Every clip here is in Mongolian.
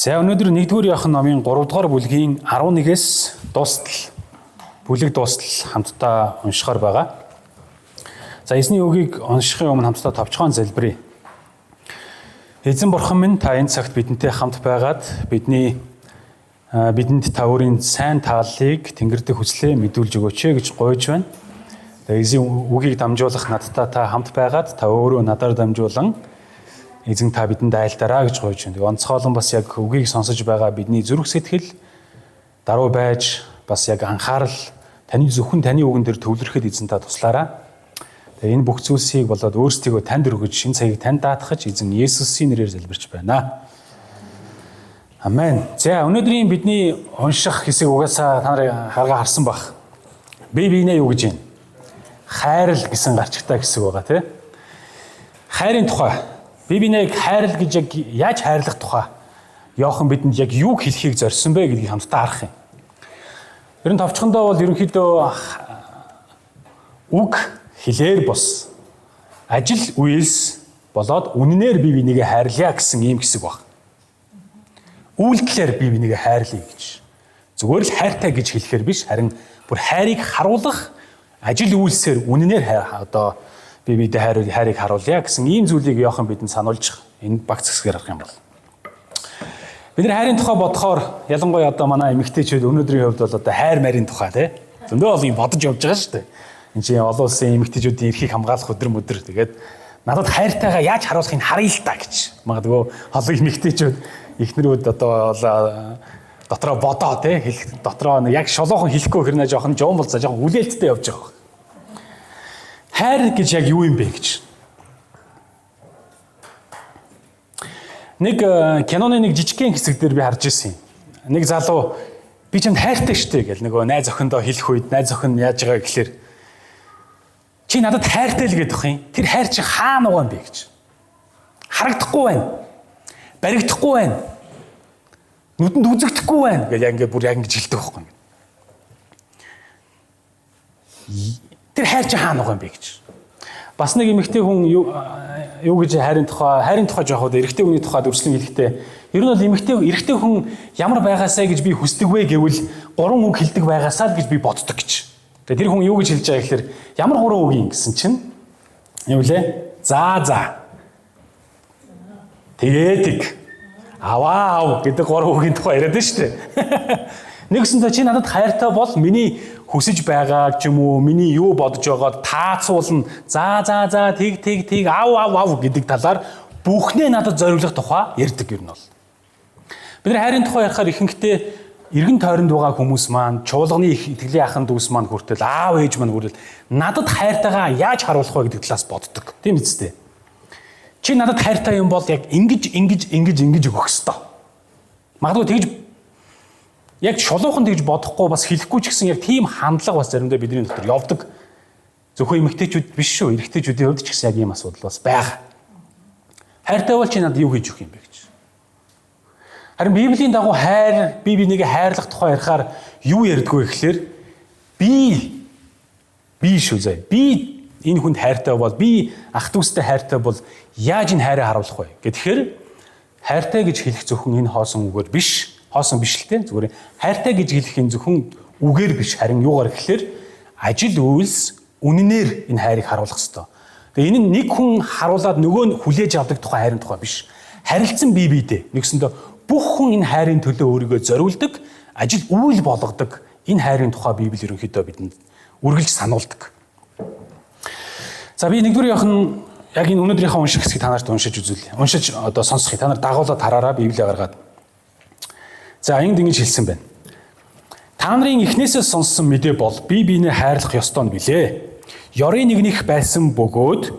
За өнөөдөр 1-р Иохан номын 3-р бүлгийн 11-ээс дуустал бүлэг дуустал хамтдаа уншихаар байгаа. За эзний үгийг уншихын өмнө хамтдаа товчхон залбирая. Эзэн бурхан минь, та энэ цагт бидэнтэй хамт байгаад бидний бидэнд та өөрийн сайн тааллыг, тэнгэр дэх хүслээ мэдүүлж өгөөч гэж гуйж байна. Тэгээ эзэн үгийг дамжуулах надтай та хамт байгаад, та өөрөө надаар дамжуулан эзэн та бидэнд айлдараа гэж гуйж байна. Тэгээ онцгойлон бас яг үгийг сонсож байгаа бидний зүрх сэтгэл даруй байж, бас яг анхаарал таны зөвхөн таны үгэн дээр төвлөрөхөд эзэн та туслаарай. Тэгээ энэ бүх зүйлсийг болоод өөрсдийгөө танд өргөж, шинэ цагийг танд даатгаж, эзэн Есүсийн нэрээр залбирч байна. Амен. За өнөөдрийн бидний унших хэсэг угаасаа та нарын харгаа харсан бах. Би биенээ юу гэж юм? Хайрл гэсэн гарчигтай хэсэг байгаа, тий. Хайрын тухай. Би биенээ хайрл гэж яг яаж хайрлах тухай Иохан бидэнд яг юу хэлхийг зорьсон бэ гэдгийг хамтдаа харах юм. Ер нь товчхондоо бол ерөнхийдөө үг хэлээр бус ажил үйлс болоод үннээр бие бинийгээ хайрлая гэсэн ийм хэсэг баг. Үйлдэлээр бие бинийгээ хайрлая гэж. Зүгээр л хайртай гэж хэлэхээр биш, харин бүр хайрыг харуулах ажил үйлсээр, үннээр одоо бие биедээ хайрыг харуулъя гэсэн ийм зүйлийг Иохан бидэнд сануулж энэ багц хэсгээр харах юм бол. Бид нар хайрын тухай бодохоор ялангуяа одоо манай эмэгтэйчүүд өнөөдрийн хувьд бол одоо хайр марийн тухай, тий, зөндөө олон юм бодож явж байгаа шүү дээ. Энд чинь олон улсын эмэгтэйчүүдийн эрхийг хамгаалах өдөр мөдөр, тэгээд надад хайртайгаа яаж харуулахыг харъя л та гэж. Магадгүй олон эмэгтэйчүүд, эхнэрүүд одоо дотроо бодоо, тий, хэлэх дотроо яг шолоохон хэлэхгүй хэрнээ жоохон жуун бол за жоохон хүлээлттэй явж байгаа. Хайр гэж яг юу юм бэ гэж. Нэг киноны нэг жижигхэн хэсэг дээр би харж ирсэн юм. Нэг залуу би чамд хайртай штэ гэл нөгөө найз охиндоо хэлэх үед найз охин яаж байгаа гэхлээр чи надад хайртай л гэдэг юм. Тэр хайр чи хаана байгаа юм бэ гэж. Харагдахгүй байна. Баригдахгүй байна. Нүдэнд үзэгдэхгүй байна гэж яг ингээ бүр яг ингэж хэлдэг байхгүй юм. Тэр хайр чи хаана байгаа юм бэ гэж. Бас нэг эмэгтэй хүн юу гэж хайрын тухай жооход эрэгтэй хүний тухай дүрслэн хэлэхдээ ер нь бол эмэгтэй эрэгтэй хүн ямар байгаасай гэж би хүсдэг вэ гэвэл гурван үг хэлдэг байгаасаа л гэж би боддог гэж. Тэгээ тэр хүн юу гэж хэлж байгаа гэхээр ямар гурван үг юм гэсэн чинь юу лээ? За за. Тэгээ тэг. Аваа ав гэдэг гурван үгийн тухай яриад байна шүү дээ. Нэгсэнтэй чи надад хайртай бол миний хүсэж байгааг ч юм уу, миний юу бодож байгааг таацуулна. За за за, тэг тэг тэг, ав ав ав гэдэг талаар бүхнээ надад зориулах тухай ярьдаг ер нь бол. Бид нар хайрын тухай ярихаар ихэнхдээ эргэн тойронд байгаа хүмүүс маань, чуулганы их итгэлийн ахын дүүс маань хүртэл, аав ээж маань хүртэл надад хайртайгаа яаж харуулах вэ гэдэг талаас боддог. Тийм үстэй. Чи надад хайртай юм бол яг ингэж ингэж ингэж ингэж өгөх ёстой. Магадгүй тэгж яг шулуухан тэгж бодохгүй, бас хэлэхгүй ч гэсэн яг тийм хандлага бас заримдаа бидний дотор явдаг. Зөвхөн эмэгтэйчүүд биш шүү, эрэгтэйчүүдийн хувьд ч гэсэн яг ийм асуудал бас байгаа. Хайртай бол чи надад юу хийж өгөх юм бэ гэж. Харин Библийн дагуу хайр, бие бинийгээ хайрлах тухай ярихаар юу ярьдгүй гэхлээр би шүү заа. Би энэ хүнд хайртай бол, би ах дүүстэй хайртай бол яаж энэ хайраа харуулах вэ гэхээр хайртай гэж хэлэх зөвхөн энэ хоосон үгээр биш. Хоосон биш л те, зүгээр хайртай гэж хэлэх энэ зөвхөн үгээр биш, харин юугаар гэхлээр ажил үйлс үннээр энэ хайрыг харуулах ёстой. Тэгээ энэ нь нэг хүн харуулад нөгөө нь хүлээж авдаг тухай хайрын тухай биш. Харилцан бие биедээ нэгсэндээ бүх хүн энэ хайрын төлөө өөрийгөө зориулдаг, ажил үйл болгодог энэ хайрын тухай Библи ерөнхийдөө бидэнд үргэлж сануулдаг. За би 1-р Иохан яг энэ өнөөдрийнхөө унших хэсгийг та нарт уншиж үзүүлье. Уншиж одоо сонсохыг та нар дагуулаад хараараа Библийг гаргаад. За энд ингэж хэлсэн байна. Та нарын эхнээсээ сонссон мэдээ бол бие биенээ хайрлах ёстой нь билээ. Ёрын нэгнийх байсан бөгөөд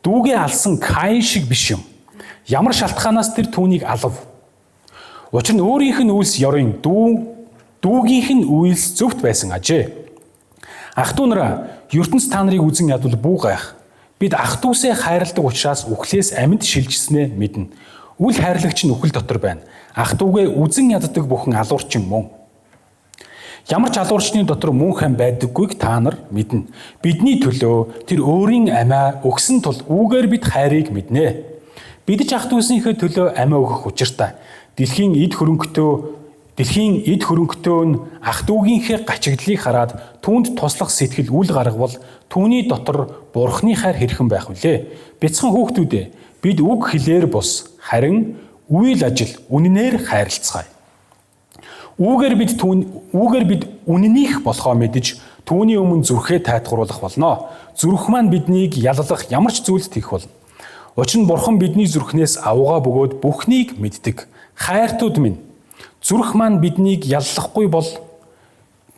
дүүгээ алсан Каин шиг биш юм. Ямар шалтгаанаас тэр түүнийг алав? Учир нь өөрийнх нь үйлс ёрын, дүүгийнх нь үйлс зөвхт байсан ажээ. Ах дүү нараа, ертөнц та нарыг үзен ядвал бүү гайх. Бид ах дүүсээ хайрладаг учраас үхлээс амьд шилжсэнээ мэднэ. Үл хайрлагч нь үхэл дотор байна. Ах дүүгээ үзен яддаг бүхэн алуурчин мөн. Ямар ч алуурчны дотор мөн хам байдаггүйг та нар мэднэ. Бидний төлөө тэр өөрийн амиа өгсөн тул үүгээр бид хайрыг мэднэ. Бид ч ах дүүсийнхээ төлөө амиа өгөх учиртай. Дэлхийн эд хөрөнгөтөө нь ах дүүгийнхээ гачигдлыг хараад түүнд туслах сэтгэл үл гаргавал түүний дотор Бурхны хайр хэрхэн байх вүлээ? Бяцхан хүүхдүүдээ, бид үг хэлээр бус харин үйл ажил үнэнээр хайрлацгаая. Үүгээр бид үнэнийх болохоо мэдэж түүний өмнө зүрхээ тайтгаруулах болно. Зүрх маань биднийг яллах ямар ч зүйлд тийх болно. Учир нь Бурхан бидний зүрхнээс авгаа бөгөөд бүхнийг мэддэг. Хайртууд минь, зүрх маань биднийг яллахгүй бол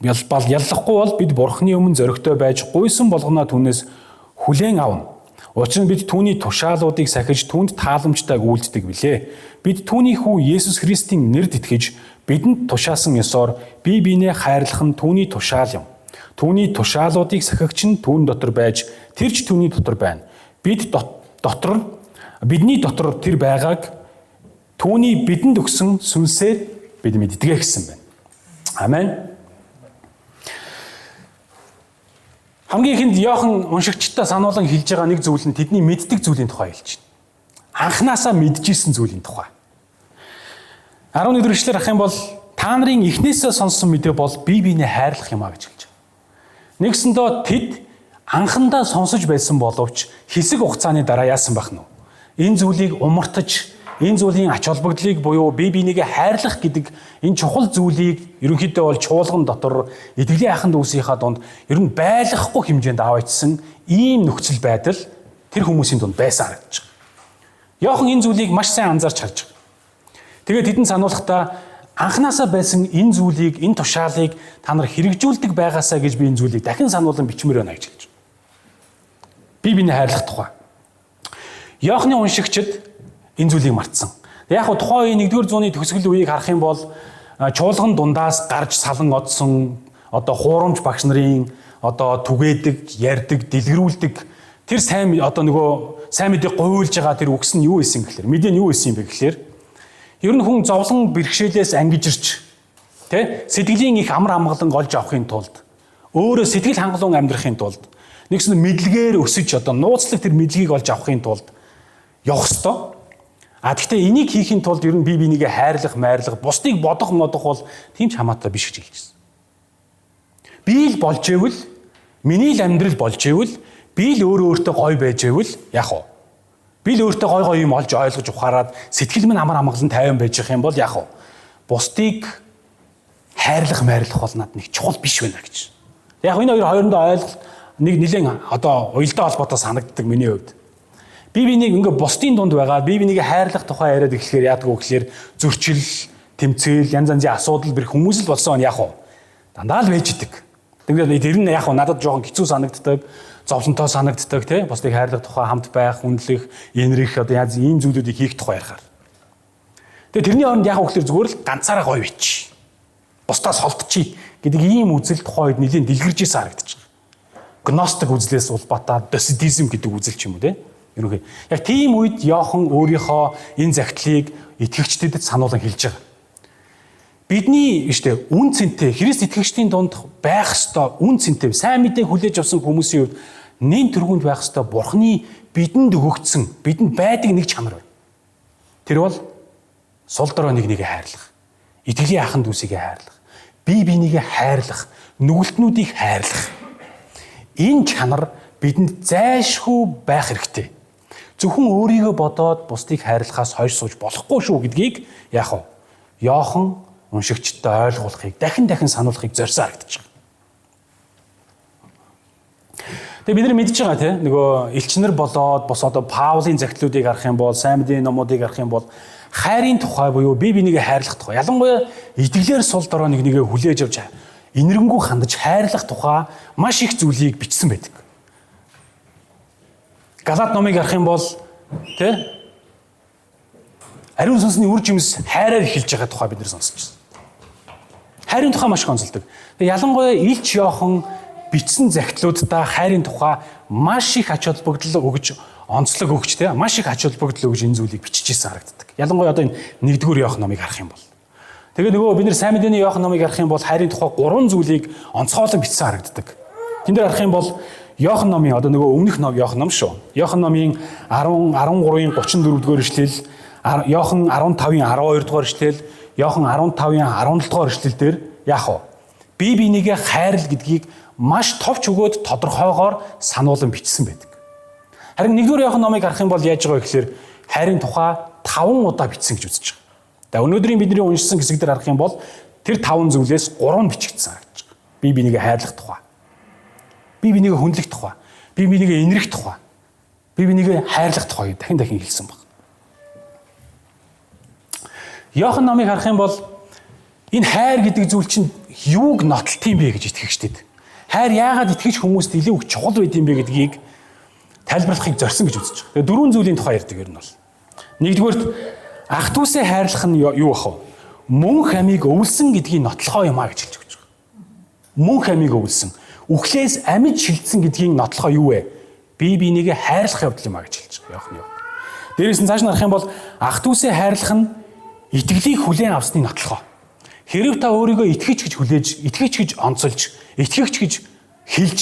бид Бурханы өмнө зоригтой байж гуйсан болгоноо түүнээс хүлээн авна. Учир нь бид түүний тушаалуудыг сахиж түүнд тааламжтай үйлддэг билээ. Бид түүний хүү Есүс Христийн нэрд итгэж бидэнд тушаасан ёсоор бие биенээ хайрлах нь түүний тушаал юм. Түүний тушаалуудыг сахигч нь түүн дотор байж тэр ч түүний дотор байна. Бид дотор бидний дотор тэр байгааг түүний бидэнд өгсөн сүнсээр бид мэддэг гэсэн байна. Амен. Хамгийн ихэнд Иохан уншигчдаа сануулan хэлж байгаа нэг зүйл нь тэдний мэддэг зүйлийн тухай хэлж байна. Анхнаасаа мэдчихсэн зүйлийн тухай. 11 дэх эшлэлээр харах юм бол та нарын эхнээсээ сонссон мэдээ бол бие биенээ хайрлах юм а гэж хэлж байгаа. Нэгсэндээ тэд анхандаа сонсож байсан боловч хэсэг хугацааны дараа яасан байх нь вэ? Энэ зүйлийг умартаж, энэ зүйлийн ач холбогдлыг буюу бие бинийгээ хайрлах гэдэг энэ чухал зүйлийг ерөнхийдөө бол чуулган дотор итгэлийн ахын дүүсийнхаа дунд ер нь байлгахгүй хэмжээнд аваачсан ийм нөхцөл байдал тэр хүмүүсийн дунд байсан харагдаж байгаа. Иохан энэ зүйлийг маш сайн анзаарч харж байгаа. Тэгээд тэдэнд сануулгахдаа анханасаа байсан энэ зүйлийг, энэ тушаалыг та нар хэрэгжүүлдэг байгаасаа гэж би энэ зүйлийг дахин сануулan бичмээр байна гэж хэлж байгаа. Бие биенээ хайрлах тухай. Иохны уншигчид энэ зүйлийг мартсан. Яг хөө тухайн үеийн 1-р зууны төгсгөл үеийг харах юм бол чуулган дундаас гарч салан одсон одоо хуурамч багш нарын одоо түгээдэг, ярьдаг, дэлгэрүүлдэг тэр сайн одоо нөгөө сайн мэдээ гуйлж байгаа тэр үгс нь юу исэн гэхлээр, мэдээ нь юу исэн юм бэ гэхлээр ер нь хүн зовлон бэрхшээлээс ангижирч тэ сэтгэлийн их амар амгалан олж авахын тулд өөрөө сэтгэл хангалуун амьдрахын тулд нэгсэн мэдлэгээр өсөж одоо нууцлаг тэр мэдлэгийг олж авахын тулд явах ёстой. А гэхдээ энийг хийхин тулд ер нь бие бинийгээ хайрлах, майрлах, бусдыг бодох, модох бол тийм ч хамаатай биш гэж хэлжсэн. Би л болж ивэл, миний л амьдрал болж ивэл, би л өөрөө өөртөө гой байж ивэл яах вэ? Би л өөртөө гой гой юм олж ойлгож ухаарад сэтгэл минь амар амгалан тайван байж их юм бол яах вэ? Бусдыг хайрлах, майрлах бол над нэг чухал биш байна гэж. Яг энэ хоёр хоорондоо ойлголт нэг нэлээд одоо уялдаа холбоотой санагддаг миний хувьд. Би бинийг ингээ бусдын дунд байгаа, би бинийг хайрлах тухай яриад эхлэхээр яадаг вэ гэхлээр зөрчил, тэмцээл, янз янзын асуудал бэр хүмүүс л болсон яах вэ? Дандаа л байж идэг. Тэгээд тэр нь яах вэ? Надад жоохон хэцүү санагддаг, зовлонтой санагддаг тий. Бусдыг хайрлах тухай хамт байх, хүндлэх, инрэх одоо янз ийм зүйлүүдийг хийх тухай ярихаар. Тэгээд тэрний оронд яах вэ гэхлээр зүгээр л ганцаараа гоё бич. Бусдаас холдчихъя гэдэг ийм үзэл тухайн үед нэлийн дэлгэрж исэн харагдаж байгаа. Гностик үзлээс улбатаа досидизм гэдэг үзэл ч юм уу тий. Ерөнхий. Яг тийм үед Иохан өөрийнхөө энэ загтлыг итгэгчдэд сануулan хэлж байгаа. Бидний штэ үн цэнтэй Христ итгэгчдийн дунд байх ёстой үн цэнтэй сайн мэдээ хүлээж авсан хүмүүсийн хувьд нэн тэргуунд байх ёстой Бурхны бидэнд өгөгдсөн бидэнд байдаг нэг чанар байна. Тэр бол сул дорой нэг нэгэ хайрлах, итгэлийн ахын дүүсийгээ хайрлах, бие бинийгээ хайрлах, нүгэлтнүүдийг хайрлах. Энэ чанар бидэнд зайлшгүй байх хэрэгтэй. Зөвхөн өөрийгөө бодоод бусдыг хайрлахаас хойш сууж болохгүй шүү гэдгийг яах вэ? Иохан уншигчдад ойлгуулахыг, дахин дахин сануулахыг зорьсон харагдаж байгаа. Тэгээ бид нар мэдж байгаа тий нөгөө элчнэр болоод бус одоо Паулийн загтлуудыг харах юм бол, сайн мэдээний номуудыг харах юм бол хайрын тухай буюу бие бинийгээ хайрлах тухай, ялангуяа итгэлээр сул дорой нэг нэгэ хүлээж авч энэрэнгүй хандаж хайрлах тухай маш их зүйлийг бичсэн байдаг. Галат номыг харах юм бол тий ариун сүнсний үр жимс хайраар эхэлж байгаа тухай бид нар сонсож байна. Хайрын тухай маш их онцолдог. Тэгээ ялангуяа Илч Иохан бичсэн загтлуудаа хайрын тухай маш их ач холбогдол өгж, онцлог өгч тий маш их ач холбогдол өгж энэ зүйлийг биччихсэн харагддаг. Ялангуяа одоо энэ 1-р Иохан номыг харах юм бол. Тэгээ нөгөө бид нар сайн мэдээний Иохан номыг харах юм бол хайрын тухай 3 зүйлийг онцгойлон бичсэн харагддаг. Тэн дээр харах юм бол Иохан номын одоо нөгөө өмнөх ном Иохан ном шүү. Иохан номын 10 13-ын 34 дугаар эшлэл, Иохан 15-ын 12 дугаар эшлэл, Иохан 15-ын 17 дугаар эшлэл дээр яах вэ? Би бинийгээ хайрл гэдгийг маш товч өгөөд тодорхойгоор сануулan бичсэн байдаг. Харин 1-р Иохан номыг харах юм бол яаж байгаа вэ гэхээр хайрын тухай 5 удаа бичсэн гэж үзэж байгаа. За өнөөдрийн бидний уншсан хэсэг дээр харах юм бол тэр 5 зүйлээс 3 нь бичигдсэн харагдаж байгаа. Би бинийгээ хайрлах тухай. Би бинийгээ хүндлэх тухай. Би бинийгээ инэрх тухай. Би бинийгээ хайрлах тухай дахин дахин хэлсэн баг. Иохан номыг харах юм бол энэ хайр гэдэг зүйл чинь юуг нотолт юм бэ гэж итгэгчдэд. Хайр яагаад итгэж хүмүүст илүү их чухал байд юм бэ гэдгийг тайлбарлахыг зорьсон гэж үзэж байгаа. Тэгээ дөрвөн зүйлийн тухай ярьдаг ер нь бол. Нэгдүгээрт ах дүүсээ хайрлах нь юу ах вэ? Мөнх амийг өвлсөн гэдгийг нотлохоо юм а гэж хэлж өгч байгаа. Мөнх амийг өвлсөн. Үхлээс амьд шилжсэн гэдгийн нотлохоо юу вэ? Би бинийгээ хайрлах явдал юм а гэж хэлж байгаа. Иохны юу. Дээрээс нь цааш нь харах юм бол ах дүүсээ хайрлах нь итгэлийг хүлээн авсны нотлохоо. Хэрв та өөрийгөө итгэж гэж хүлээж, итгэж гэж онцолж, итгэгч гэж хэлж,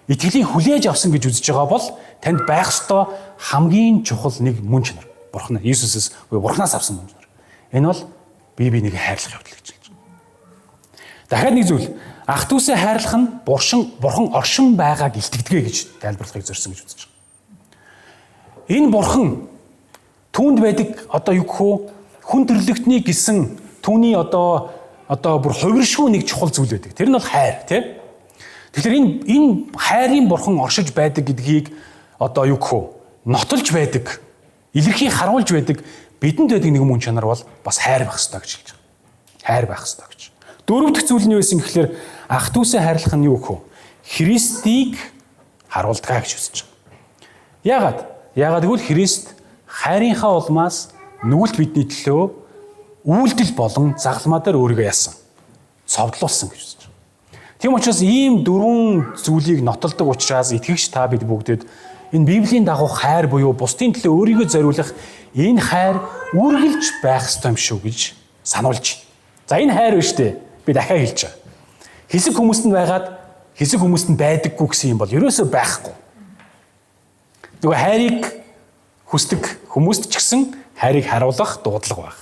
итгэлийг хүлээж авсан гэж үзэж байгаа бол танд байх ёстой хамгийн чухал нэг мөн чанар. Бурхан Иесусээс буюу Бурханаас авсан мөн чанар. Энэ бол бие биенийг хайрлах явдал гэж хэлж байгаа. Дахиад нэг зүйл, ах дүүсээ хайрлах нь бурхан оршин байгааг илтгэдэг гэж тайлбарлахыг зорьсон гэж үзэж байгаа. Энэ бурхан түүнд байдаг одоо юу гэх вэ? Хүн төрлөختний гэсэн түүний одоо бүр хувиршгүй нэг чухал зүйл байдаг. Тэр нь бол хайр, тий? Тэгэхээр энэ хайрын бурхан оршиж байдаг гэдгийг одоо юу гэх вэ? Нотолж байдаг, илэрхий харуулж байдаг бидэнд байдаг нэг мөн чанар бол бас хайр байх ёстой гэж хэлж байгаа. Хайр байх ёстой гэж. Дөрөв дэх зүйл нь юу байсан гэхлээр ах дүүсээ хайрлах нь юу гэх вэ? Христийг харуулдаг гэж үзэж байгаа. Яагаад? Яагаад гэвэл Христ хайрынхаа улмаас нүгэлт бидний төлөө үйлдэл болон загалмаа дээр өөрийгөө яасан. Цовдлуулсан гэж үзэж байгаа. Тийм учраас ийм дөрвөн зүйлийг нотолдог учраас итгэгч та бид бүгдэд энэ Библийн дагуу хайр буюу бусдын төлөө өөрийгөө зориулах энэ хайр үргэлж байх ёстой юм шүү гэж сануулж байна. За энэ хайр биш үү? Би дахиад хэлж байгаа. Хэсэг хүмүүст нь байгаад хэсэг хүмүүст нь байдаггүй гэсэн юм бол ерөөсөө байхгүй. Нөгөө хайрыг хүсдэг хүмүүст ч гэсэн хайрыг харуулах дуудлага байх.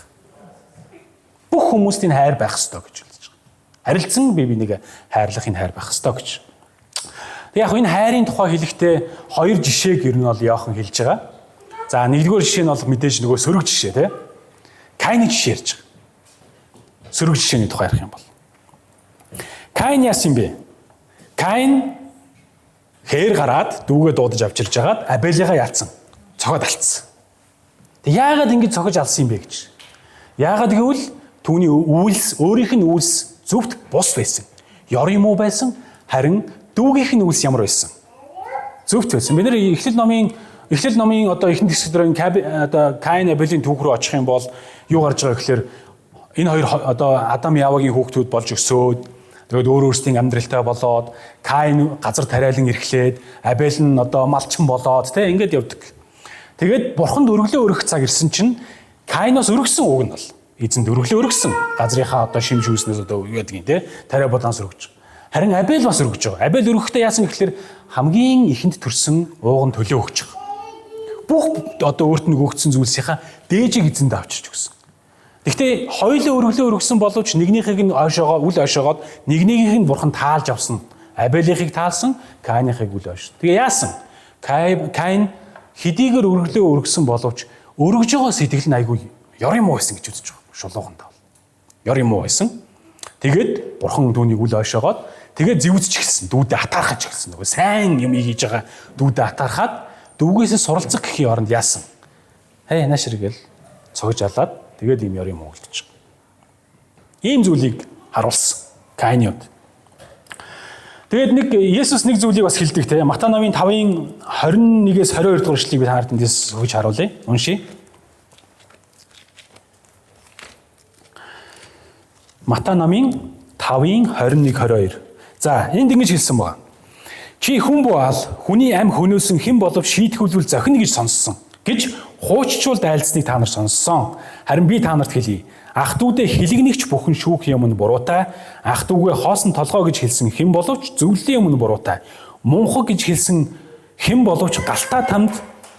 Бүх хүмүүст энэ хайр байх ёстой гэж хэлж байгаа. Харилцан бие биенийг хайрлах энэ хайр байх ёстой гэж. Тэг яг энэ хайрын тухай хэлэхдээ хоёр жишээг ер нь бол Иохан хэлж байгаа. За нэгдүгээр жишээ нь бол мэдээж нөгөө сөрөг жишээ тий. Каины жишээ ярьж байгаа. Сөрөг жишээний тухай ярих юм бол. Каин яасан бэ? Каин хээр гараад дүүгээ дуудаж авчирж хагаад Абелигаа яатсан. Цогоод алдсан. Тэг яагаад ингэж цогож алсан юм бэ гэж. Яагаад гэвэл түүний үйлс, өөрийнх нь үйлс зөвхт бус байсан. Ёр юм уу байсан, харин дүүгийнх нь үйлс ямар байсан? Зөвхт байсан. Бид нар Эхлэл номын одоо эхний хэсэг дээр одоо Каин Абелийн түүх рүү очих юм бол юу гарч байгаа гэхээр энэ хоёр одоо Адам Явагийн хүүхдүүд болж өсөөд тэгээд өөр өөрсдийн амьдралтай болоод Каин газар тариалан эрхлээд Абель нь одоо малчин болоод тэ ингээд явдаг. Тэгээд бурханд өргөлөө өргөх цаг ирсэн чинь Каиноос өргөсөн уг нь бол эзэнд өргөлөө өргөсөн. Газрынхаа одоо шим шүүснээс одоо юу гэдгийг тэ тариа булаанс өргөж. Харин Абель бас өргөж байгаа. Абель өргөхдөө яасан гэхэлэр хамгийн ихэнд төрсөн ууган төлөө өгч байгаа. Бүх одоо өөрт нь өгөгдсөн зүйлсийнхаа дээжийг эзэнд авчирч өгсөн. Гэхдээ хоёулаа өргөлөө өргөсөн боловч нэгнийхийг нь ойшоогоо үл ойшоогоод нэгнийхийг нь бурхан таалж авсан. Абелийнхийг таалсан, Каиныхыг үл ойшсон. Тэгээ яасан? Каин хэдийгээр өргөлөө өргөсөн боловч өргөж байгаа сэтгэл нь айгүй ёр юм уу байсан гэж үзэж байгаа. Шулуухандаа бол. Ёр юм уу байсан. Тэгээд бурхан түүнийг үл ойшоогоод тэгээд зэвүүцч эхэлсэн. Дүүдээ атаархаж эхэлсэн. Нөгөө сайн юм хийж байгаа дүүдээ атаархаад дүүгээсээ суралцах гэхийн оронд яасан? Хей наашир гэл цогж алаад тэгээд ийм ёр юм үлдэж байгаа. Ийм зүйлийг харуулсан Каины хувьд. Тэгээд нэг Есүс нэг зүйлийг бас хэлдэг те. Матай номын 5-ын 21-ээс 22 дугаар эшлэгийг би та нарт эндээс өгч харуулъя. Уншия. Матай номын 5-ын 21-22. За, энд ингэж хэлсэн байна. Чи хүн буал хүний ам хөнөөсөн хэн болов шийтгүүлвэл зохино гэж сонссон гэж хууччулд айлцныг та нар сонссон. Харин би та нарт хэлье. Ах дүүдээ хилэгнэгч бүхэн шүүх юм нь буруутай. Ах дүүгээ хоосон толгой гэж хэлсэн хэн боловч зөвлөлийн юм нь буруутай. Мунхаг гэж хэлсэн хэн боловч галтаа тамд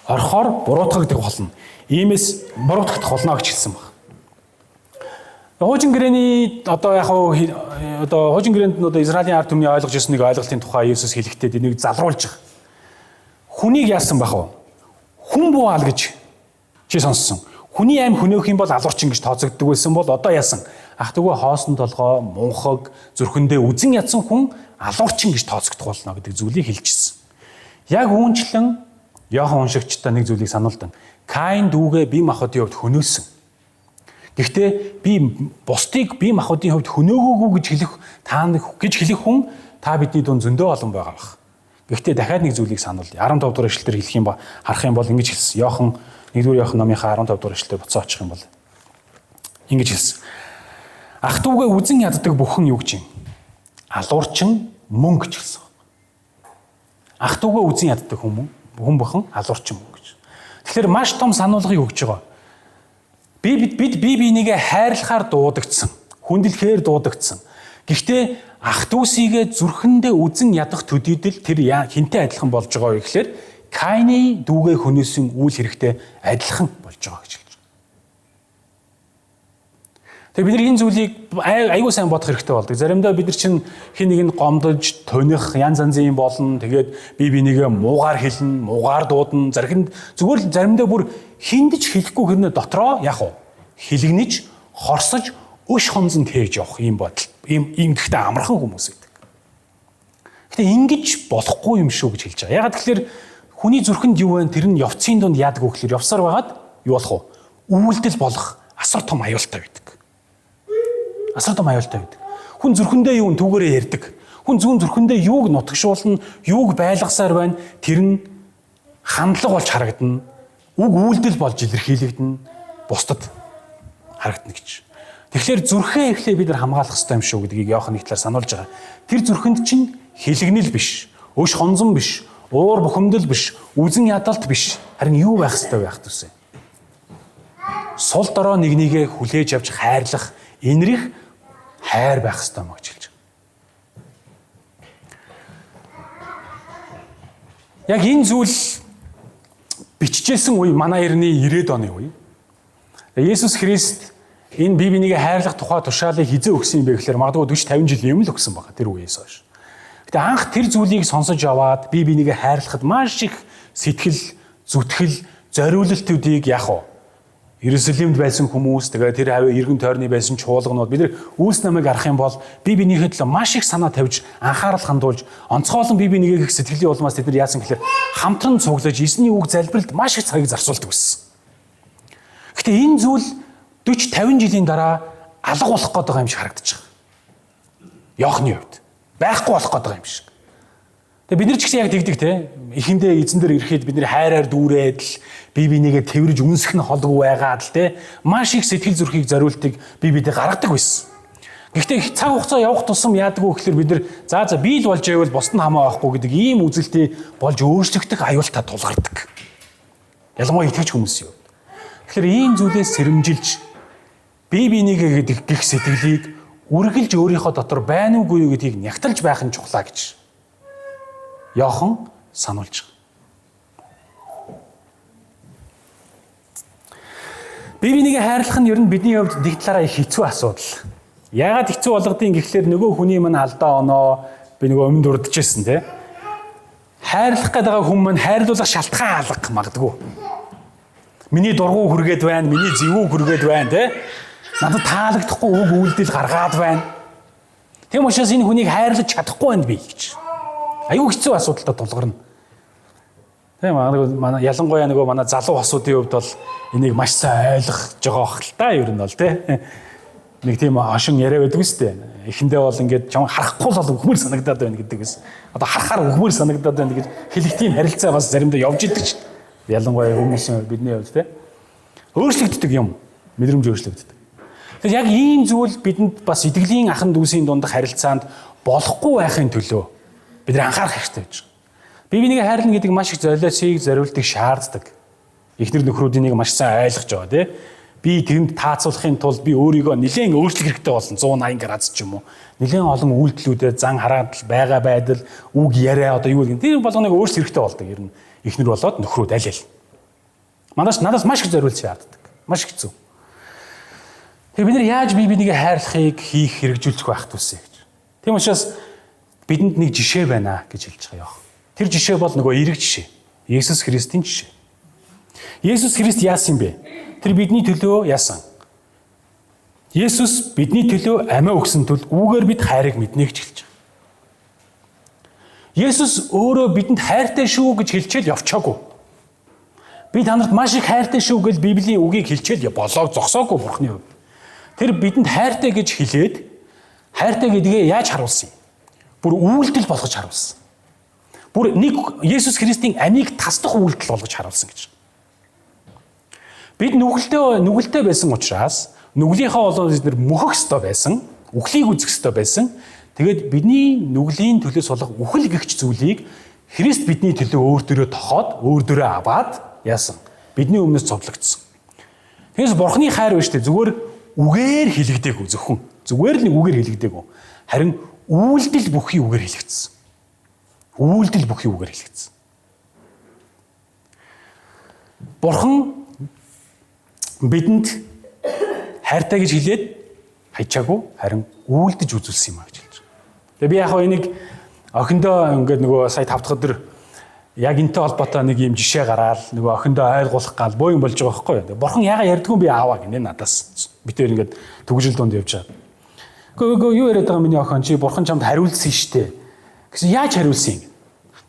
Орхоор буруутгагдах болно. Иймээс буруутгагдах болно гэж хэлсэн баг. Хуучин гэрээний одоо яг одоо хуучин гэрээнд нь одоо Израилийн ард түмний ойлгож ирсэн нэг ойлголтын тухай Есүс хэлэхдээ энийг залруулж байгаа. Хүнийг яасан бах вэ? Хүн буу ал гэж чи сонссон. Хүний аим хөнөөх юм бол алуурчин гэж тооцогддог байсан бол одоо яасан? Ах дүүгээ хоосон толгой, мунхаг, зүрхэндээ үзен ядсан хүн алуурчин гэж тооцогдох болно гэдэг зүйлийг хэлжсэн. Яг үүнчлэн Йохан уншигчдаа нэг зүйлийг сануулдан. Каин дүүгээ бие махбодын хувьд хөнөөсөн. Гэхдээ би бусдыг бие махбодын хувьд хөнөөгөөгүй гэж хэлэх та нэг гэж хэлэх хүн та бидний дунд зөндөө олон байгаа бах. Гэхдээ дахиад нэг зүйлийг сануулъя. 15 дугаар эшлэлээр хэлэх юм ба харах юм бол ингэж хэлсэн. Йохан 1-р Йохан номынхаа 15 дугаар эшлэлээр буцаа очих юм бол ингэж хэлсэн. Ах дүүгээ үзен яддаг бүхэн юу гэж юм? Алуурчин мөн гэж хэлсэн. Ах дүүгээ үзен яддаг хүн хүн бүхэн алуурчин мөн гэж. Тэгэхээр маш том сануулгыг өгч байгаа. Бид бие бинийгээ хайрлахаар дуудагдсан. Хүндлэхээр дуудагдсан. Гэхдээ ах дүүсийгээ зүрхэндээ үзен ядах төдийдөл тэр хинтэй адилхан болж байгаа вэ гэхээр Каины дүүгээ хөнөөсөн үйл хэрэгтэй адилхан болж байгаа гэж хэлж байгаа. Тэгээ бид нар энэ зүйлийг аягүй сайн бодох хэрэгтэй болдог. Заримдаа бид нар чинь хин нэг нь гомдож, тоних, янз янзын юм болно. Тэгээд бие бинийгээ муугаар хэлнэ, муугаар дуудана. Зархинд зүгээр л заримдаа бүр хиндэж хэлэхгүй хэрнээ дотроо яг уу хилэгнэж, хорсож, өш хонзон тээж явах юм бодол. Ийм гэхдээ амархан хүмүүс байдаг. Гэтэ ингэж болохгүй юм шүү гэж хэлж байгаа. Ягаад гэхээр хүний зүрхэнд юу вэ? Тэр нь явцын дунд яадаг вэ гэхээр явсаар байгаад юу болох вэ? Үйлдэл болох асар том аюултай байдаг. Асар том аюултай байдаг. Хүн зүрхэндээ юу түүгээрээ ярьдаг. Хүн зүүн зүрхэндээ юуг нутагшуулна, юуг байлгасаар байна, тэр нь хандлага болж харагдана. Үг үйлдэл болж илэрхийлэгдэнэ. Бусдад харагдана гэж. Тэгэхээр зүрхээ эхлээ бид нар хамгаалах хэрэгтэй юм шүү гэдгийг Иохан нэг талаар сануулж байгаа. Тэр зүрхэнд чинь хилэгнэл биш, өш хонзон биш, уур бухимдал биш, үзен ядалт биш. Харин юу байх хэрэгтэй байх төсөө? Сул дорой нэг нэгэ хүлээж авч хайрлах, инрэх хайр байх хэрэгтэй юм гэж хэлж байгаа. Яг энэ зүйл бичижсэн үе манай эртний 90-ад оны үе. Есүс Христ энэ бие бинийгээ хайрлах тухай тушаалыг хизээ өгсөн юм бэ гэхээр магадгүй 40 50 жил юм л өгсөн байгаа тэр үеэс хойш. Гэтэ анх тэр зүйлийг сонсож аваад бие бинийгээ хайрлахад маш их сэтгэл, зүтгэл, зориулалтуудыг яах вэ? Иерусалимд байсан хүмүүс, тэгээ тэр хавь эргэн тойрны байсан чуулганууд бид нар үйлс намыг арах юм бол бие биенийхээ төлөө маш их санаа тавьж, анхаарал хандуулж, онцгойлон бие бинийгээ гих сэтгэлийн улмаас тэд нар яасан гэхээр хамтран цуглаж, эзний үг залбиралд маш их цагийг зарцуулдаг байсан. Гэтэ энэ зүйл 40 50 жилийн дараа алга болох гээд байгаа юм шиг харагдаж байгаа. Йоохны хувьд байхгүй болох гээд байгаа юм шиг. Тэгээ бид нар ч гэсэн яг тэгдэг те. Эхэндээ эзэн дээр ирэхэд бид нар хайраар дүүрээд л бие бинийгээ тэрвэрж үнсэх нь холгүй байгаад л те. Маш их сэтгэл зүрхийг зориултыг бие биедээ гаргадаг байсан. Гэхдээ цаг хугацаа явах тусам яадаг вэ гэхээр бид нар за би л болж байвал бусд нь хамаа байхгүй гэдэг ийм үзэлтэй болж өөрчлөгдөх аюултай тулгардаг. Ялангуяа итгэж хүмүүс юм. Тэгэхээр ийм зүйлээс сэрэмжилж бие бинийгээ гэдэг гих сэтгэлийг үргэлж өөрийнхөө дотор байна уугүй юу гэдгийг нягталж байх нь чухлаа гэж Йохан сануулж байгаа. Бие бинийгээ хайрлах нь ер нь бидний хувьд нэг талаараа их хэцүү асуудал. Яагаад хэцүү болгодгийг гэхлээр нөгөө хүний мань алдаа оноо би нөгөө өмнө дурдчихсэн тий. Хайрлах гэдэг байгаа хүн мань хайрлуулах шалтгаан алга магадгүй. Миний дургу хүргээд байна, миний зэвүү хүргээд байна тий. Надад таалагдахгүй үг үйлдэл гаргаад байна. Тийм учраас энэ хүнийг хайрлаж чадахгүй байна би гэж. Аюу хэцүү асуудалтай тулгарна. Тийм манай ялангуяа нөгөө манай залуу хосуудын хувьд бол энийг маш сайн ойлгож байгаа бах л та ер нь бол тий. Нэг тийм хошин яриа байдаг шүү дээ. Эхэндээ бол ингээд чам харахгүй л бол өгмөр санагдаад байна гэдэг ус. Одоо харахаар өгмөр санагдаад байна гэж хэлэх тийм харилцаа бас заримдаа явж идэг ч. Ялангуяа хүмүүсийн бидний хувьд тий. Өөрчлөгддөг юм. Мэдрэмж өөрчлөгддөг. Тэгэхээр яг ийм зүйл бидэнд бас итгэлийн ахан дүүсийн дундах харилцаанд болохгүй байхын төлөө бид нар анхаарах хэрэгтэй байж байгаа. Бие бинийгээ хайрлана гэдэг маш их золиосыг зориултыг шаарддаг. Эхнэр нөхрүүдийн нэг маш сайн ойлгож байгаа тий. Би тэрэнд таацуулахын тулд би өөрийгөө нэлээд өөрчлөх хэрэгтэй болно. 180 градус ч юм уу. Нэлээд олон үйлдэлүүдэд зан хараадал, байгаа байдал, үг яриа одоо юу гэдэг. Тэр болгоныг өөрчлөх хэрэгтэй болдог. Ер нь эхнэр болоод нөхрүүд аль аль. Надаас маш их зориулт шаарддаг. Маш хэцүү. Тэгээ бид нар яаж бие бинийгээ хайрлахыг хийх хэрэгжүүлэх байх тусаа гэж. Тийм учраас бидэнд нэг жишээ байна гэж хэлж байгаа юм. Тэр жишээ бол нөгөө эерэг жишээ. Есүс Христийн жишээ. Есүс Христ яасан бэ? Тэр бидний төлөө яасан. Есүс бидний төлөө амиа өгсөн тул үүгээр бид хайрыг мэднэ гэж хэлж байгаа. Есүс өөрөө бидэнд хайртай шүү гэж хэлчихэл явчаагүй. Би та нарт маш их хайртай шүү гэж Библийн үгийг хэлчихэл болоог зогсоогүй Бурхны хувьд. Тэр бидэнд хайртай гэж хэлээд хайртай гэдгээ яаж харуулсан юм? Бүр үйлдэл болгож харуулсан. Бүр нэг Есүс Христийн амийг тасдах үйлдэл болгож харуулсан гэж. Бид нүгэлтэй байсан учраас нүглийнхаа болоод бид нар мөхөх ёстой байсан, үхлийг үзэх ёстой байсан. Тэгээд бидний нүглийн төлөөс болох үхэл гэгч зүйлийг Христ бидний төлөө өөр дөрөө тохоод, өөр дөрөө аваад яасан? Бидний өмнөөс цовдлогдсон. Тэгээс Бурхны хайр биш үү? Зүгээр үгээр хэлэгдээгүй зөвхөн. Зүгээр л нэг үгээр хэлэгдээгүй. Харин үйлдэл бүхий үгээр хэлэгдсэн. Үйлдэл бүхий үгээр хэлэгдсэн. Бурхан бидэнд хайртай гэж хэлээд хайчаагүй, харин үйлдэж үзүүлсэн юм а гэж хэлж байгаа. Тэгээ би яг хаа энийг охиндоо ингээд нөгөө сая 5 дахь өдөр яг энтэй холбоотой нэг юм жишээ гараал нөгөө охиндоо ойлгуулах гал боо юм болж байгаа байхгүй юу. Бурхан яага ярьдгүй би ааваа гинэ надаас. Би тэр ингээд түгжил дунд явж байгаа. Гөө юу яриад байгаа миний охин, чи бурхан чамд хариулсан штэ. Гэсэн яаж хариулсан юм?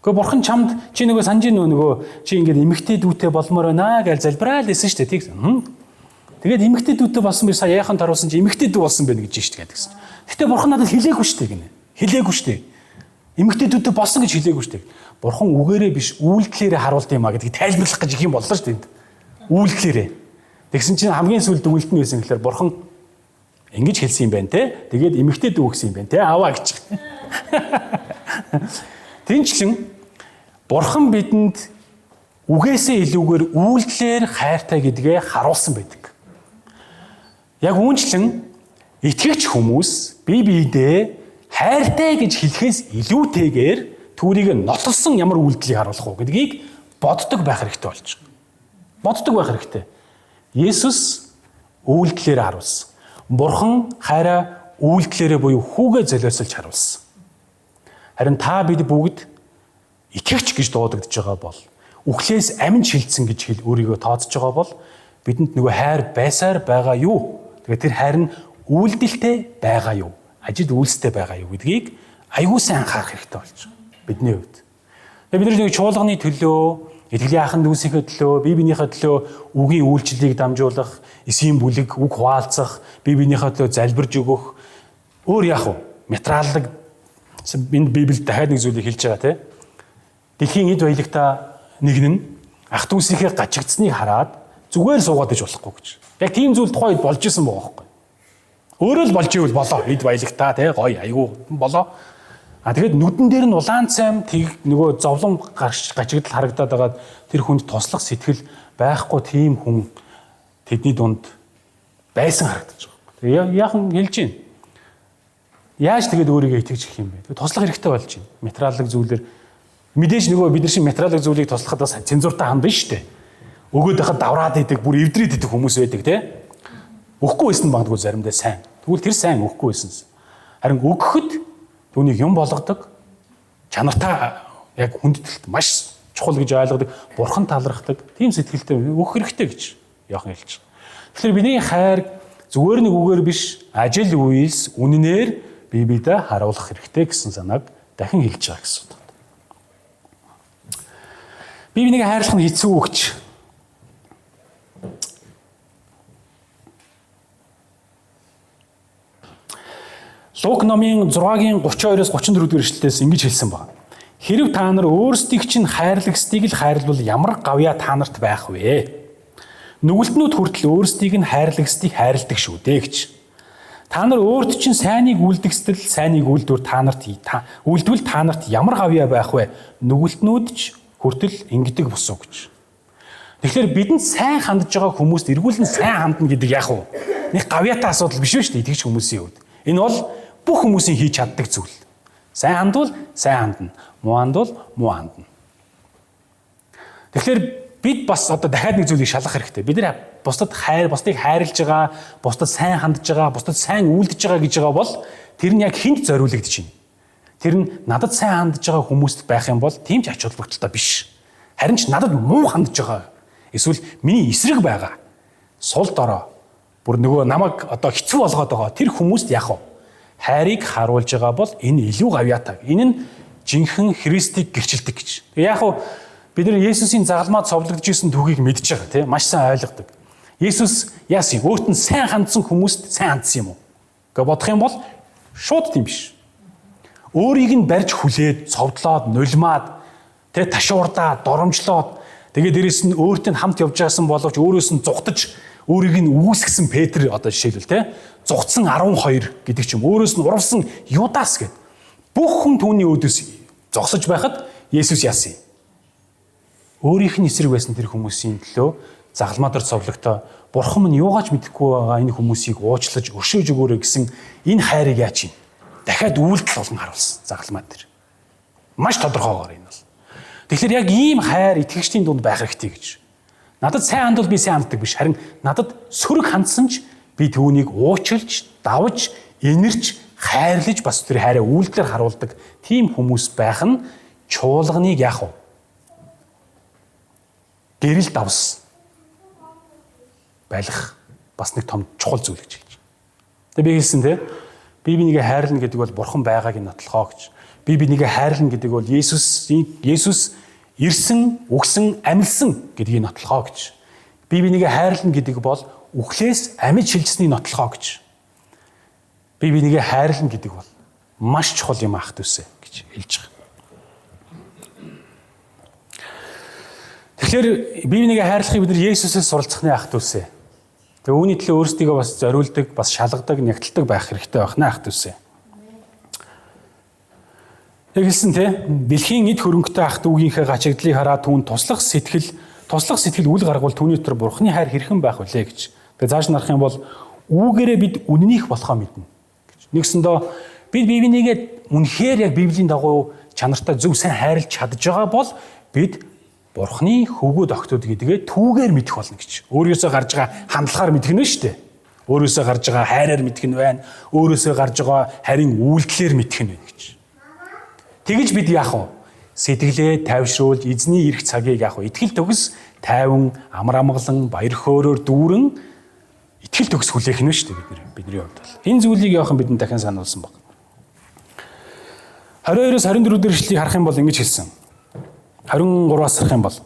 Гэхдээ бурхан чамд чи нөгөө санаж нөгөө чи ингээд эмэгтэй дүүтэй болмоор байна гэж залбираал байсан штэ. Тэг. Тэгээд эмэгтэй дүүтэй болсон би сая яахан таруулсан чи эмэгтэй дүү болсон байна гэж штэ гэдэг. Гэтэ бурхан надад хэлээгүй штэ гинэ. Хэлээгүй штэ. Эмэгтэй дүүтэй болсон гэж хэлээгүй штэ. Бурхан үгээрээ биш үйлдэлээрээ харуулд юм а гэдгийг тайлбарлах гэж их юм боллоо штэ энд. Үйлдэлээрээ. Тэгсэн чинь хамгийн сүүлд үйлдэл нь байсан гэхээр бурхан ингэж хэлсэн юм байна те. Тэгээд эмэгтэй дүү гэсэн юм байна те. Аваа гэж. Тэнчлэн бурхан бидэнд үгээсээ илүүгээр үйлдэлээр хайртай гэдгээ харуулсан байдаг. Яг үүнчлэн итгэгч хүмүүс бие биедээ хайртай гэж хэлэхээс илүүтэйгээр түүнийг нотолсон ямар үйлдэлийг харуулах уу гэдгийг боддог байх хэрэгтэй болж байгаа. Боддог байх хэрэгтэй. Есүс үйлдэлээр харуулсан. Бурхан хайраа үйлдэлээрээ буюу хүүгээ золиослж харуулсан. Харин та бид бүгд итгэгч гэж дуудагдж байгаа бол, үхлээс амин шилжсэн гэж хэл өөрийгөө тооцож байгаа бол бидэнд нөгөө хайр байсаар байгаа юу? Тэгээд тэр хайр нь үйлдэлтэй байгаа юу? Ажид үйлстэй байгаа юу гэдгийг аягүй сайн анхаарах хэрэгтэй болж байгаа бидний хувьд. Тэгээд бид нар нэг чуулганы төлөө, итгэлийн ахын дүүсийнхээ төлөө, бие биенийхээ төлөө үгийн үйлчлэлийг дамжуулах, эсийн бүлэг, үг хуваалцах, бие биенийхээ төлөө залбирж өгөх, өөр яах вэ? Материаллаг энэ Библиэд дахиад нэг зүйлийг хэлж байгаа тийм. Дэлхийн эд баялагта нэгэн нь ах дүүсийнхээ гачигдсныг хараад зүгээр суугаад иж болохгүй гэж. Яг тийм зүйл тухайн үед болж исэн байгаа байхгүй. Өөрөө л болж ивэл болоо. Эд баялагта тий гоё айгүй болоо. А тэгээд нүдэн дээр нь улаан цайм тэг нөгөө зовлон гачигдал харагдаад байгаад тэр хүнд туслах сэтгэл байхгүй тийм хүн тэдний дунд байсан харагдаж байгаа. Тэгээ яахан хэлж байна. Яаж тэгээд өөрийгөө итгэж гэх юм бэ? Тэгээд туслах хэрэгтэй болж байна. Материаллык зүйлээр мэдээж нөгөө бид нар шиг материаллык зүйлийг туслахад бас цензуртай хандна шүү дээ. Өгөөд байхад давраад идэг, бүр эвдрээд идэг хүмүүс байдаг тий. Өгөхгүй байсан магадгүй заримдаа сайн. Тэгвэл тэр сайн өгөхгүй байсан. Харин өгөхөд түүнийг юм болгодог чанартай яг хүндэтэлт маш чухал гэж ойлгодог, бурхан талархдаг тийм сэтгэлтэй өгөх хэрэгтэй гэж яахан хэлж байгаа. Тэгэхээр бидний хайр зүгээр нэг үгээр биш, ажил үйлс үнэнээр бие биедээ харуулах хэрэгтэй гэсэн санааг дахин хэлж байгаа гэсэн үг. Бие биенийг хайрлах нь хэцүү өгч. Лук номын 6-гийн 32-оос 34 дугаар эшлэлээс ингэж хэлсэн байна. Хэрв та нар өөрсдийг чинь хайрлагсдыг л хайрлавал ямар гавьяа та нарт байх вэ? Нүгэлтнүүд хүртэл өөрсдийг нь хайрлагсдыг хайрладаг шүү дээ гэж. Та нар өөрт чинь сайныг үлдгэстэл сайныг үлдвэр та нарт үлдвэл та нарт ямар гавьяа байх вэ? Нүгэлтнүүд ч хүртэл ингэдэг бусуу гэж. Тэгэхээр бидэнд сайн хандж байгаа хүмүүст эргүүлэн сайн хандна гэдэг яах вэ? Нэг гавьяатай асуудал биш үү шүү дээ итгэгч хүмүүсийн хувьд. Энэ бол бүх хүмүүсийн хийж чаддаг зүйл. Сайн хандвал сайн хандна, муу хандвал муу хандна. Тэгэхээр Бид бас одоо дахиад нэг зүйлийг шалгах хэрэгтэй. Бид нар бусдад хайр, бусдыг хайрлаж байгаа, бусдад сайн хандж байгаа, бусдад сайн үйлдэж байгаа гэж байгаа бол тэр нь яг хүнд зориулагдаж байна. Тэр нь надад сайн хандж байгаа хүмүүст байх юм бол тийм ч ач холбогдолтой биш. Харин ч надад муу хандж байгаа. Эсвэл миний эсрэг байгаа. Сул дорой. Бүр нөгөө намайг одоо хэцүү болгоод байгаа тэр хүмүүст яах вэ? Хайрыг харуулж байгаа бол энэ илүү гавьяатай. Энэ нь жинхэнэ Христийг гэрчилдэг гэж. Тэгээ яг хав бид нар Есүсийн загалмаа цовлогдож исэн түүхийг мэдж байгаа тийм маш сайн ойлгодог. Есүс яасан юм? Өөрт нь сайн хандсан хүмүүст сайн хандсан юм уу? Гэж бодох юм бол шууд тийм биш. Өөрийг нь барьж хүлээд, цовдлоод, нулимаад, тэ ташуурдаа, доромжлоод тэгээ дээрэс нь өөрт нь хамт явж байсан боловч өөрөөс нь зугтаж өөрийг нь үүсгэсэн Петр одоо жишээлбэл тэ зугтсан 12 гэдэг ч юм өөрөөс нь урвсан Юдас гэд бүх хүн түүний үүдээс зогсож байхад Есүс яасан юм? Өөрийнх нь эсрэг байсан тэр хүмүүсийн төлөө загалмаа дээр цовлогдоо Бурхан минь юугаач мэдэхгүй байгаа энэ хүмүүсийг уучлаж өршөөж өгөөрэй гэсэн энэ хайрыг яаж юм? Дахиад үйлдэл болон харуулсан загалмаа дээр. Маш тодорхойгоор энэ бол. Тэгэхээр яг ийм хайр итгэгчдийн дунд байх хэрэгтэй гэж. Надад сайн хандвал би сайн ханддаг биш. Харин надад сөрөг хандсан ч би түүнийг уучлж, давж, инэрч, хайрлаж бас тэр хайраа үйлдэлээр харуулдаг тийм хүмүүс байх нь чуулганыг яах вэ? Гэрэл давс байх бас нэг том чухал зүйл гэж хэлж байна. Тэгээ би хэлсэн те би бинийгээ хайрлана гэдэг бол бурхан байгааг нь нотлохоо гэж. Би бинийгээ хайрлана гэдэг бол Есүс ирсэн, үгсэн, амилсан гэдгийг нотлохоо гэж. Би бинийгээ хайрлана гэдэг бол үхлээс амьд шилжсэнийг нотлохоо гэж. Би бинийгээ хайрлана гэдэг бол маш чухал юм ах дүүсээ гэж хэлж байгаа. Тэгэхээр бие бинийгээ хайрлахыг бид нар Есүсээс суралцах нь ах дүүсээ. Тэгээ үүний төлөө өөрсдийгөө бас зориулдаг, бас шалгадаг, нягталдаг байх хэрэгтэй байх нэ ах дүүсээ. Яг хэлсэн те дэлхийн эд хөрөнгөтэй ах дүүгийнхээ гачигдлыг хараад түүнд туслах сэтгэл үл гаргавал түүний дотор Бурхны хайр хэрхэн байх вүлээ гэж. Тэгээ зааш нарах юм бол үүгээрээ бид үннийх болохоо мэднэ гэж. Нэгсэндөө бид бие бинийгээ үнэхээр яг Библийн дагуу чанартай зөв сайн хайрлаж чадж байгаа бол бид Бурхны хөвгүүд охтууд гэдгээ түүгээр мэдэх болно гэж. Өөрөөсөө гарч байгаа хандлагаар мэдэх нь шүү дээ. Өөрөөсөө гарч байгаа хайраар мэдэх нь байна. Өөрөөсөө гарч байгаа харин үйлдэлээр мэдэх нь байна гэж. Тэгэж бид яах вэ? Сэтгэлээ тайвшруулж эзний ирэх цагийг яах вэ? Итгэл төгс, тайван, амар амгалан, баяр хөөрөөр дүүрэн итгэл төгс хүлээх нь шүү дээ бидний хувьд бол. Энэ зүйлийг яахан бидэнд дахин сануулсан баг. 22-оос 24 дэх эшлэлийг харах юм бол ингэж хэлсэн. 23-аас харах юм бол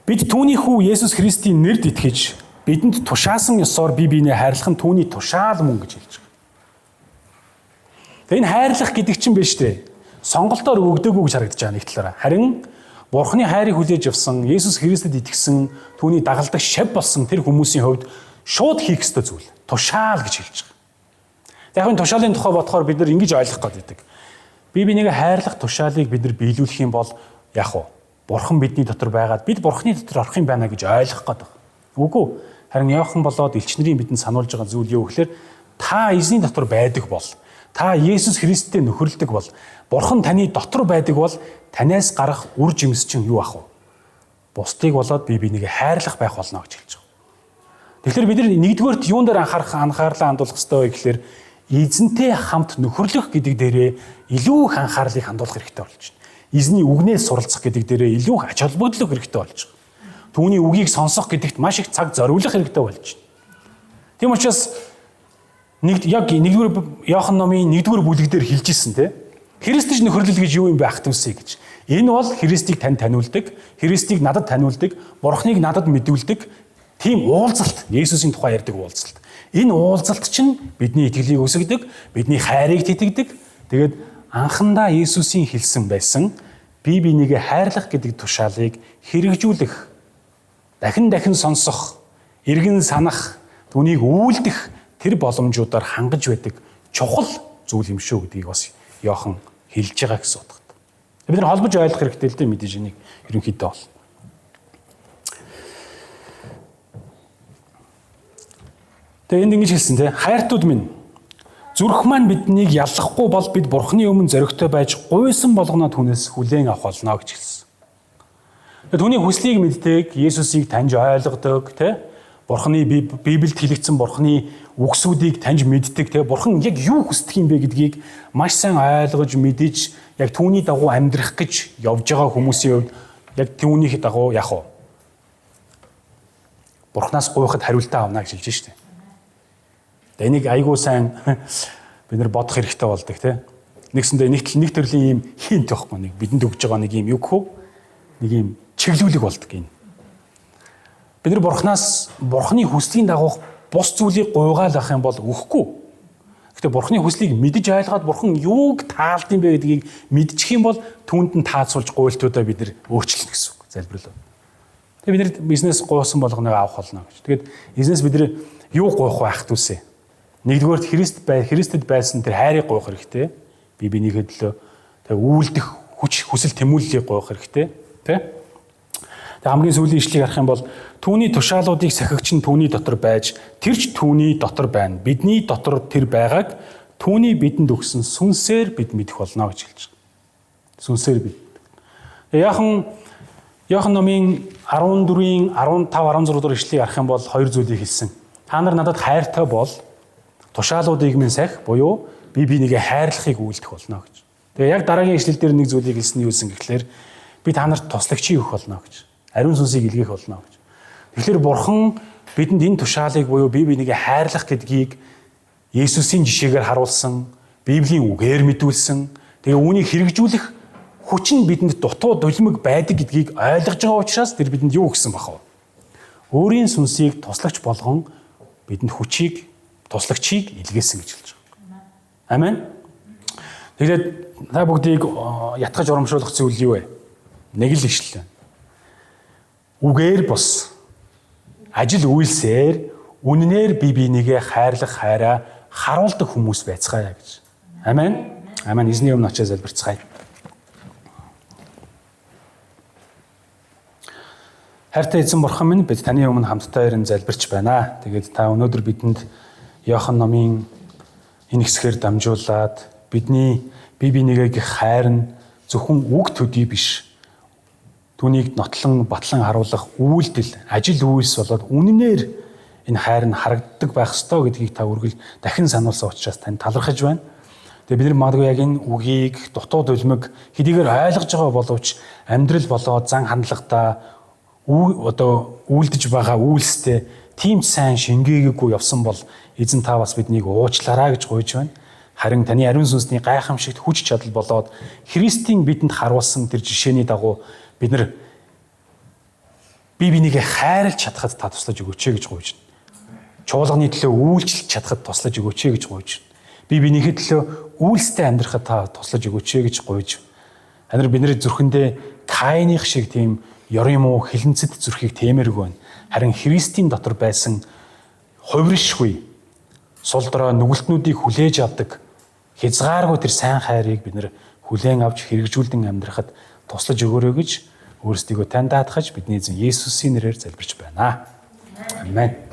бид түүний хүү Есүс Христийн нэрд итгэж бидэнд тушаасан ёсоор бие биенээ хайрлах нь түүний тушаал мөн гэж хэлж байгаа. Тэгээ энэ хайрлах гэдэг чинь биш үү? Сонголтоор өгдөөгүй гэж харагдаж байгаа нэг талаараа. Харин Бурхны хайрыг хүлээж авсан, Есүс Христэд итгэсэн, түүний дагалдаг шав болсон тэр хүмүүсийн хувьд шууд хийх ёстой зүйл тушаал гэж хэлж байгаа. Яг энэ тушаалын тухай бодохоор бид нар ингэж ойлгох гээд байдаг. Бие бинийгээ хайрлах тушаалыг бид нар биелүүлэх юм бол яг уу Бурхан бидний дотор байгаад бид Бурханы дотор орох юм байна гэж ойлгох гээд байна. Үгүй. Харин Иохан болоод элч нарын бидэнд сануулж байгаа зүйл юу гэхээр та эзний дотор байдаг бол, та Есүс Христтэй нөхөрлөдөг бол, Бурхан таны дотор байдаг бол танаас гарах үр жимс чинь юу ах вэ? Бусдыг болоод бие бинийгээ хайрлах байх болно гэж хэлж байгаа. Тэгэхээр бид нар нэгдүгээрт юун дээр анхаарлаа хандуулах ёстой вэ гэхээр эзэнтэй хамт нөхөрлөх гэдэг дээрээ илүү их анхаарлыг хандуулах хэрэгтэй болж байна. Эзний үгнээс суралцах гэдэг дээрээ илүү их ач холбогдол хэрэгтэй болж байгаа. Түүний үгийг сонсох гэдэгт маш их цаг зориулах хэрэгтэй болж байна. Тийм учраас яг нэгдүгээр Иохан номын нэгдүгээр бүлэг дээр хэлж ирсэн те. Христэж нөхөрлөл гэж юу юм бэ ах дүүсээ гэж. Энэ бол Христийг тань таниулдаг, Христийг надад таниулдаг, Бурхныг надад мэдүүлдэг тийм уулзалт, Есүсийн тухай ярьдаг уулзалт. Энэ уулзалт чинь бидний итгэлийг өсгөдөг, бидний хайрыг тэтгдэг. Тэгээд анхандаа Есүсийн хэлсэн байсан бие бинийгээ хайрлах гэдэг тушаалыг хэрэгжүүлэх, дахин дахин сонсох, эргэн санах, түүнийг үйлдэх тэр боломжуудаар хангаж байдаг чухал зүйл юм шүү гэдгийг бас Иохан хэлж байгаа гэсэн утгатай. Бид нар холбож ойлгох хэрэгтэй л дээ мэдээж энийг ерөнхийдөө бол. Тэгээ энд ингэж хэлсэн те хайртууд минь зүрх маань биднийг яллахгүй бол бид Бурхны өмнө зоригтой байж гуйсан болгоно түүнээс хүлээн авах болно гэж хэлсэн. Түүний хүслийг мэддэг, Есүсийг таньж ойлгодог, тэ? Бурхны Библиэд хэлэгдсэн Бурхны үгсүүдийг таньж мэддэг, тэ? Бурхан яг юу хүсдэг юм бэ гэдгийг маш сайн ойлгож мэдэж, яг түүний дагуу амьдрах гэж явж байгаа хүмүүсийн хувьд яг түүнийх дагуу яах вэ? Бурханаас гуйхад хариултаа авна гэж хэлж штэ. Тэгээ энийг айгуу сайн бид нар бодох хэрэгтэй болдог, тэ? Нэгсэндээ нэг төрлийн ийм хинт байхгүй, нэг бидэнд өгж байгаа нэг ийм юу гэх вэ? Нэг ийм чиглүүлэг болдог энэ. Бид нар Бурханаас Бурханы хүслийн дагуух бус зүйлийг гуйгаал авах юм бол өгөхгүй. Гэхдээ Бурханы хүслийг мэдэж ойлгоод Бурхан юуг таалд юм бэ гэдгийг мэдчих юм бол түүнд нь таацуулж гуйлтуудаа бид нар өөрчилнө гэсэн үг. Залбирлаа. Тэгээ бид нар бизнес гуйсан болгоныг авах болно гэж. Тэгээд бизнес бид нар юу гуйх вэ ах дүүсээ? Нэгдүгээрт Христэд байсан тэр хайрыг гуйх хэрэгтэй. Би бинийхээ төлөө тэг үйлдэх хүч хүсэл тэмүүллийг гуйх хэрэгтэй. Тэ? Тэг хамгийн сүүлийн ишлэгийг харах юм бол түүний тушаалуудыг сахигч нь түүний дотор байж тэр ч түүний дотор байна. Бидний дотор тэр байгааг түүний бидэнд өгсөн сүнсээр бид мэдэх болно гэж хэлж байгаа. Сүнсээр бид. Яохан номын 14-ийн 15 16 дугаар ишлэгийг харах юм бол хоёр зүйлийг хэлсэн. Та нар надад хайртай бол тушаалуудыг минь сах буюу би бинийгээ хайрлахыг үйлдэх болно гэж. Тэгээ яг дараагийн ишлэл дээр нэг зүйлийг хэлсэн нь юу гэсэн гэхлээр би та нарт туслагчийг өгөх болно гэж. Ариун сүнсийг илгээх болно гэж. Тэгэхээр Бурхан бидэнд энэ тушаалыг буюу бие бинийгээ хайрлах гэдгийг Есүсийн жишээгээр харуулсан, Библийн үгээр мэдүүлсэн. Тэгээ үүнийг хэрэгжүүлэх хүч нь бидэнд дутуу дулимаг байдаг гэдгийг ойлгож байгаа учраас тэр бидэнд юу өгсөн бах вэ? Өөрийн сүнсийг туслагч болгон бидэнд хүчийг, туслагчийг илгээсэн гэж хэлж байгаа. Амен. Тэгээд та бүгдийг ятгаж урамшуулах зүйл юу вэ? Нэг л ишлэл. Үгээр бус ажил үйлсээр үннээр бие бинийгээ хайрлах хайраа харуулдаг хүмүүс байцгаая гэж. Амен. Амен. Эзний өмнө очиж залбирцгаая. Хайртай эзэн бурхан минь, бид таны өмнө хамтдаа ирэн залбирч байна. Тэгээд та өнөөдөр бидэнд Иохан номын энэ хэсгээр дамжуулаад бидний бие бинийгээ хайр нь зөвхөн үг төдий биш. Түүнийг нотлон батлан харуулах үйлдэл, ажил үйлс болоод үннээр энэ хайр нь харагддаг байх ёстой гэдгийг та үргэлж дахин сануулсан учраас тань талархаж байна. Тэгээ бид нар магадгүй яг энэ үгийг дутуу дулмиг хэдийгээр ойлгож байгаа боловч амьдрал болоод зан хандлагадаа одоо үйлдэж байгаа үйлстэй тийм ч сайн шингээгээгүй явсан бол эзэн та бас биднийг уучлаарай гэж гуйж байна. Харин таны ариун сүнсний гайхамшигт хүч чадал болоод Христийн бидэнд харуулсан тэр жишээний дагуу бид нар бие бинийгээ хайрлж чадхад та туслаж өгөөч гэж гуйж байна. Чуулганы төлөө үйлчлж чадхад туслаж өгөөч гэж гуйж байна. Бие биенийхээ төлөө үйлстэй амьдрахад та туслаж өгөөч гэж гуйж. Харин бидний зүрхэндээ Каиных шиг тийм ёрын муу хилэнцэд зүрхийг тэмээргүй байна. Харин Христийн дотор байсан хувиршгүй сул дорой нүгэлтнүүдийг хүлээж авдаг хязгааргүй тэр сайн хайрыг бид нэр хүлээн авч хэрэгжүүлдэн амьдрахад туслаж өгөөрэй гэж өөрсдийгөө тань даатгаж бидний эзэн Есүсийн нэрээр залбирч байна. Амен.